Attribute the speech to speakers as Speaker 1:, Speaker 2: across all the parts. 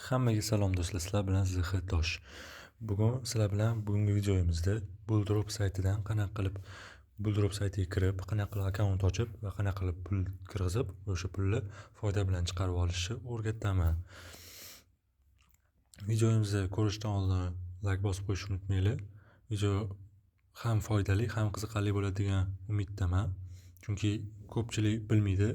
Speaker 1: Hammaga salom do'stlar, sizlar bilan ZH Tosh. Bugun sizlar bilan bugungi videomizda Bulldrop saytidan qanaqa qilib Bulldrop saytiga kirib, qanaqa qilib akkaunt ochib va qanaqa qilib pul kirgizib, o'sha pulni foyda bilan chiqarib olishni o'rgataman. Videomizni ko'rishdan oldin like bosib qo'yishni unutmanglar. Video ham foydali, ham qiziqarli bo'ladi degan umiddaman. Chunki ko'pchilik bilmaydi.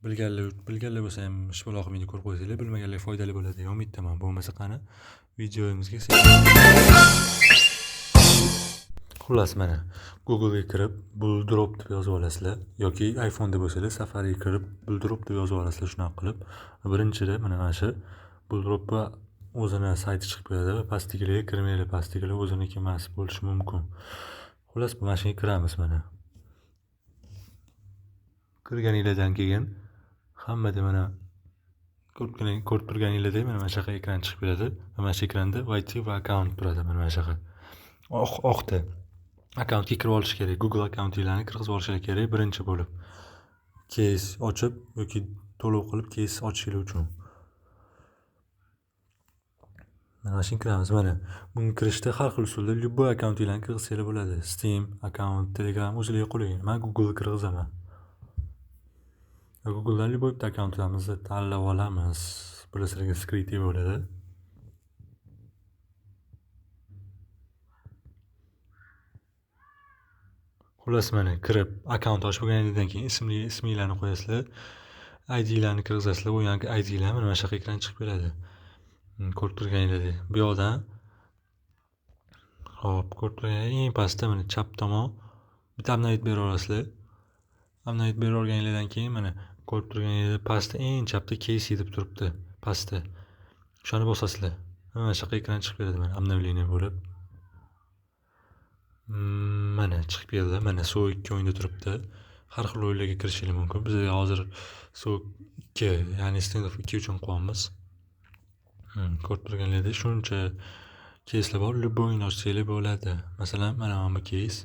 Speaker 1: Bilganlar bo'lsa ham shipaloq meni ko'rib qo'ysanglar, bilmaganlar foydali bo'ladi degan umiddaman. Bo'lmasa qani videomizga. Xullas, mana Google'ga kirib Bulldrop deb yozib olasizlar yoki iPhone'da bo'lsanglar Safari'ga kirib Bulldrop deb yozib olasizlar. Shunaqa qilib birinchida mana shu Bulldropga o'zini sayti chiqib keladi va pastdagilarga kirmanglar, pastdagilar o'ziniki emas bo'lishi mumkin. Xullas, bu mashinaga kiramiz mana. Kirganinglardan keyin hammada mana ko'rib turganinglardek mana shunaqa ekran chiqib keladi va mana shu ekranda Войти в akkaunt turadi. Mana shunaqa oqda akkauntga kirib olish kerak. Google akkauntinglarni kirgizib olishlar kerak birinchi bo'lib. Case ochib yoki to'lov qilib case ochishingiz uchun. Mana shunga kiramiz. Mana bunga kirishda har xil usulda любой akkauntinglarni kirgizsanglar bo'ladi. Steam akkaunt, Telegram o'zingizga qulay. Men Google kirgizaman. Google'dan любой bitta akkauntimizni tanlab olamiz. Bular sizlarga скрытый bo'ladi. Xullas, mana kirib akkaunt ochib bo'lganingizdan keyin isminglarni qo'yasizlar, IDlarni kirgizasizlar. U yangi IDlar mana shu ekran chiqib keladi. Ko'rib turganingizdek. Bu yoqdan hop, ko'rib turganingizdek eng pastda mana chap tomon bitta обновить berib olasizlar. Обновить berib olganingizdan keyin mana ko'rib turganingizdek pastda eng chapda case deb turibdi, pastda. O'shani bosasizlar. Mana shunaqa ekran chiqib keladi mana обновление bo'lib. Mana chiqib keldi. Mana SO2 o'yinda turibdi. Har xil o'yinlarga kirishingiz mumkin. Biz hozir SO2, ya'ni Standoff 2 uchun qilyapmiz. Ko'rib turganingizdek shuncha caselar bor. Любой o'yin ochsanglar bo'ladi. Masalan, mana bu case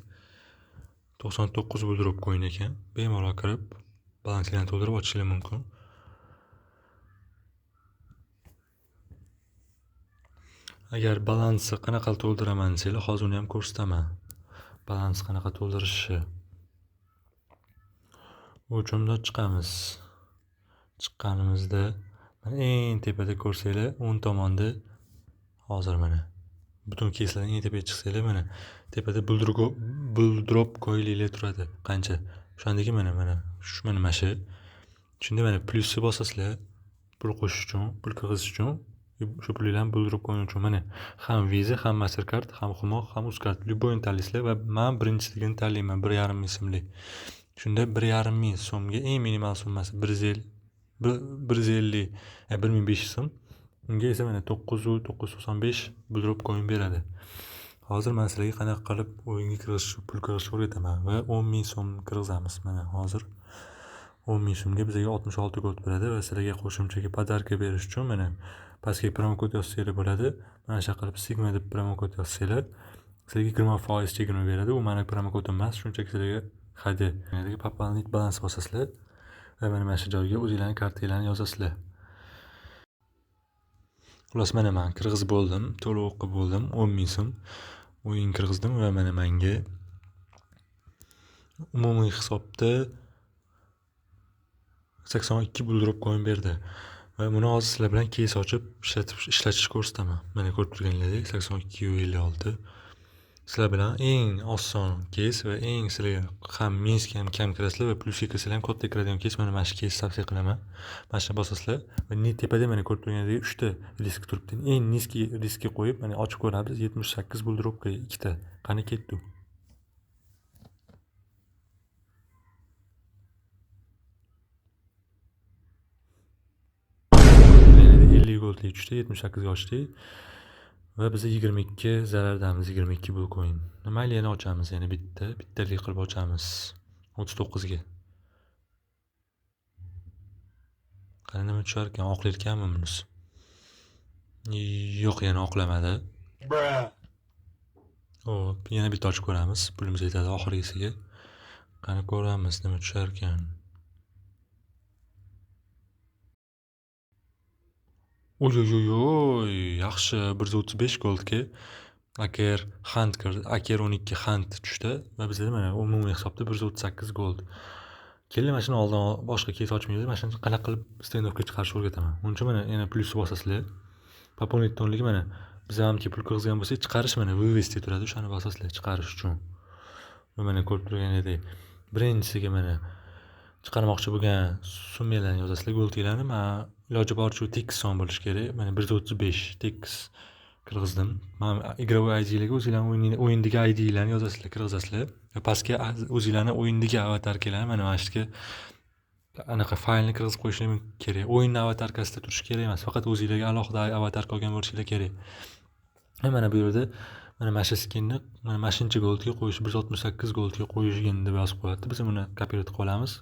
Speaker 1: 99 Bulldrop coin ekan. Bemalol kirib, balansinglarni to'ldirib ochishingiz mumkin. Agar balansni qanaqa to'ldiraman desanglar, hozir uni ham ko'rsataman. Balans qanaqa to'ldirishni. U uchun bundan chiqamiz. Chiqqanimizda mana eng tepada ko'rsanglar, o'ng tomonda hozir mana butun caselardan eng tepaga chiqsanglar, mana tepada Bulldrop coinlar turadi. Qancha? O'shandagi mana shu mana shu. Shunda mana plyusni bosasizlar, pul qo'shish uchun, pul kirgizish uchun, shu pullarni Bulldrop coin uchun mana ham Visa, ham Mastercard, ham Humo, ham Uzcard любойni tanlaysizlar va men birinchiligini tanlayman, 1,5 ming so'mlik. Shunda 1,5 ming so'mga eng minimal summasi 150, 1500 so'm. Unga esa mana 995 Bulldrop coin beradi. Hozir men sizlarga qanaqa qilib o'yinga kirish, pul kirgizishni o'rgataman va 10 ming so'm kirgizamiz. Mana hozir 10 ming so'mga bizga 66 gold beradi va sizlarga qo'shimchaga podarka berish uchun mana pastga promokod yozsanglar bo'ladi. Mana shu qilib Sigma deb promokod yozsanglar, sizlarga 20% chegirma beradi. U meni promokodim emas, shunchaki sizlarga hadya. Ya'ni пополнить balans bosasizlar va mana shu joyga o'zingizlarning kartanglarni yozasizlar. Xullas, mana men kirgizib bo'ldim, to'lov qilib bo'ldim, 10 ming so'm o'yin kirgizdim va mana menga umumiy hisobda 82 Bulldrop coin berdi. Va buni hozir sizlar bilan case ochib ishlatishni ko'rsataman. Mana ko'rib turganingizdek 82.56. Sizlar bilan eng oson case va eng sizlarga ham minusga ham kam kirasizlar va plyusga kirsanglar ham katta kiradigan case mana shu case tavsiya qilaman. Mana shuni bosasizlar va tepada mana ko'rib turganingizdek 3 ta risk turibdi. Eng nizkiy riskka qo'yib mana ochib ko'ramiz. 78 Bulldropga 2 ta. Qani ketdi? Goldlik tushdi, 78 ga ochdik va biz 22 zarardamiz, 22 bull coin. Mayli, yana ochamiz, yana bittalik qilib ochamiz 39 ga. Qani nima tushar ekan, oqlarkanmi bunisi? Yo'q, yana oqlamadi. Xo'p, yana bitta ochib ko'ramiz, pulimiz yetadi oxirgisiga. Qani ko'ramiz nima tushar ekan. Oy-oy-oy, yaxshi 135 goldga AKR Hunt kirdi. AKR 12 Hunt tushdi va bizda mana umumiy hisobda 138 gold. Keling, mana shuni oldin boshqa keys ochmaymiz. Mana shuni qanaqa qilib standoffga chiqarishni o'rgataman. Uning uchun mana yana plyusni bosasizlar. Пополнить tonligi mana biz ham pul kirgizgan bo'lsak, chiqarish mana вывести turadi, o'shani bosasizlar chiqarish uchun. Va mana ko'rib turganingizdek, birinchisiga mana chiqarmoqchi bo'lgan summalarni yozasizlar, goldlarni. Men iloji boricha tekis son bo'lishi kerak. Mana 135 tekis kirgizdim. Men игровой IDlarga o'zinglarning o'yindagi IDlarni yozasizlar, kirgizasizlar. Va pastga o'zinglarning o'yindagi avatarkalarni mana shu yerga anaqa faylni kirgizib qo'yishingiz kerak. O'yinning avatarkasida turishi kerak emas, faqat o'zinglarga alohida avatarka olgan bo'lishinglar kerak. Mana bu yerda mana shu skinni mana shuncha goldga qo'yish, 168 goldga qo'yishgan deb yozib qo'yadi. Biz buni kopirovat qilib olamiz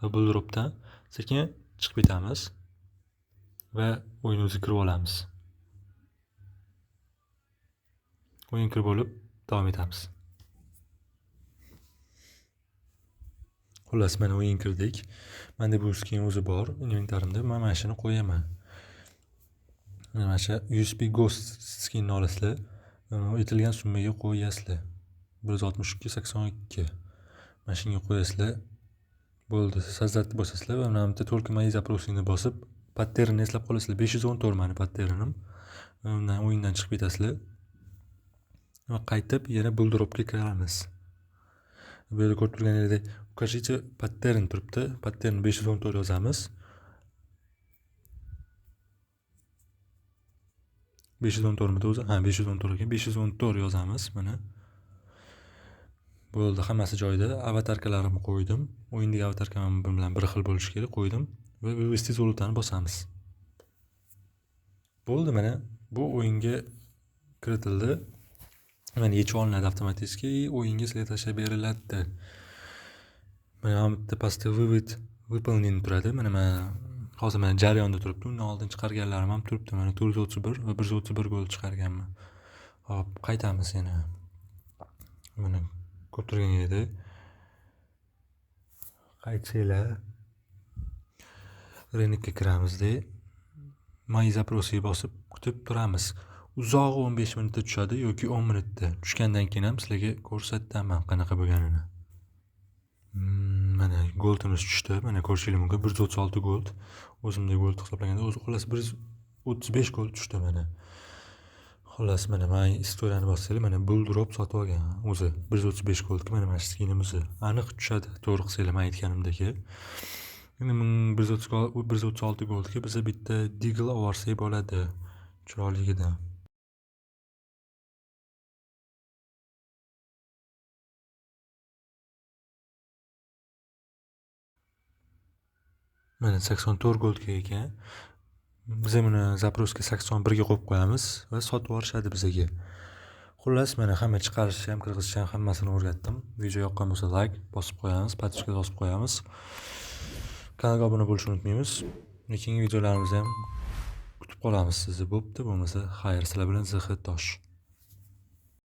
Speaker 1: va Bulldropdan sekin chiqib ketamiz va o'yin o'ziga kirib olamiz. O'yin kirib olib davom etamiz. Xullas, mana o'yin kirdik. Menda bu skin o'zi bor inventarimda. Men mana shuni qo'yaman. Mana shu USB Ghost skinni olasizlar. Aytilgan summaga qo'yasizlar. 162.82. Mana shunga qo'yasizlar. Bo'ldi. Создать bosasizlar va mana bu yerda только мои запросы bosib, patternni eslab qolasizlar. 514 mani patternim. Undan o'yindan chiqib ketasizlar. Va qaytib yana Bulldropga kiramiz. Bu yerda ko'rib turganingizdek, укажите pattern turibdi. Pattern 514 yozamiz. 514 midi o'zi? Ha, 514 ekan. 514 yozamiz mana. Bo'ldi, hammasi joyida. Avatarkalarimni qo'ydim. O'yindagi avatarkam bilan bir xil bo'lishi kerak, qo'ydim va вывести золотani bosamiz. Bo'ldi, mana bu o'yinga kiritildi. Mana yechib olinadi avtomatik, o'yinga sizlarga tashlab beriladi. Mana bu yerda pastda вывод выполнен turadi. Mana men hozir mana jarayonda turibdi. Undan oldin chiqarganlarim ham turibdi. Mana 431 va 131 gol chiqarganman. Xo'p, qaytamiz yana. Mana ko'rib turganingizdek, qaytsanglar rынокka kiramizda, мои запросы bosib kutib turamiz. Uzog'i 15 minutda tushadi yoki 10 minutda. Tushgandan keyin ham sizlarga ko'rsataman qanaqa bo'lganini. Mana goldimiz tushdi. Mana ko'rishingiz mumkin 136 gold. O'zimda gold hisoblaganda o'zi xullas 135 gold tushdi mana. Xullas mana men istoriyani bossanglar, mana Bulldrop sotib olgan o'zi 135 goldga mana shu skinimizni aniq tushadi. To'g'ri qilsanglar men aytganimdek. Endi 136 goldga biza bitta Deagle olsak bo'ladi chiroyligidan. Mana 84 goldga ekan. Biz buni zaprosga 81 ga qo'yib qo'yamiz va sotib yuborishadi bizaga. Xullas, mana hamma chiqarishni ham, kirgizishni ham hammasini o'rgatdim. Video yoqqan bo'lsa like bosib qo'yamiz, podpiska bosib qo'yamiz. Kanalga obuna bo'lishni unutmaymiz. Keyingi videolarimizni ham kutib qolamiz sizni. Bo'pti, bo'lmasa xayr, sizlar bilan ZH Tosh.